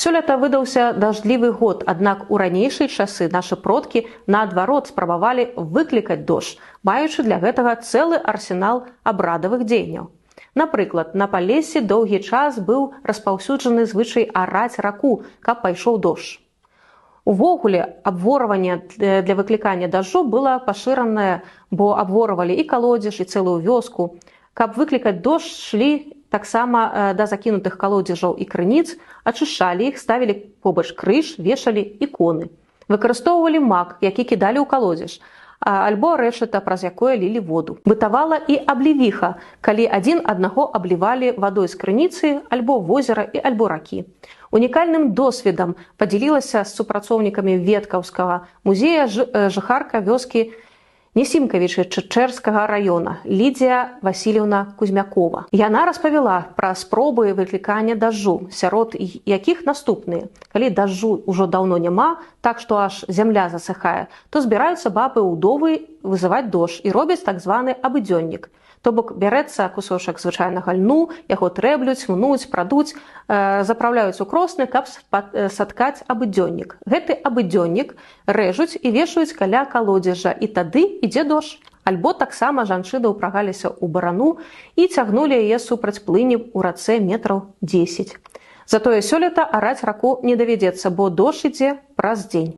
Сёлета выдаўся дажджлівы год, аднак у ранейшыя часы нашы продкі наадварот спрабавалі выклікаць дождж, маючы для гэтага цэлы арсенал абрадавых дзеянняў. Напрыклад, на Палессі доўгі час быў распаўсюджаны звычай араць раку, каб пайшоў дождж. Увогуле абвораванне для выклікання дажджу было пашыранае, бо абворавалі і калодзеж, і цэлую вёску. Каб выклікаць дождж, шлі таксама да закінутых калодзежаў і крыніц, ачышчалі іх, ставілі побач крыж, вешалі іконы. Выкарыстоўвалі мак, які кідалі ў калодзеж, альбо рэшата, праз якое лілі воду. Бытавала і аблівіха, калі адзін аднаго аблівалі вадой з крыніцы, альбо возера і альбо ракі. Унікальным досведам падзялілася з супрацоўнікамі веткаўскага музея жыхарка вёскі Несімкавічы Чачэрскага раёна Лідзія Васильевна Кузьмякова. Яна распавяла пра спробы выклікання дажджу, сярод якіх наступныя. Калі дажджу ўжо даўно няма, так што аж зямля засыхае, то збіраюцца бабы ўдовы вызываць дождж і робяць так званы абыдзённік. То бок бярэцца кусочак звычайнага льну, яго трэблюць, мнуць, прадуць, запраўляюць у кросны, каб саткаць абыдзённік. Гэты абыдзённік рэжуць і вешаюць каля калодзежа, і тады ідзе дождж. Альбо таксама жанчыны ўпрагаліся ў барану і цягнулі яе супраць плыні ў рацэ метраў 10. Затое сёлета араць раку не давядзецца, бо дождж ідзе праз дзень.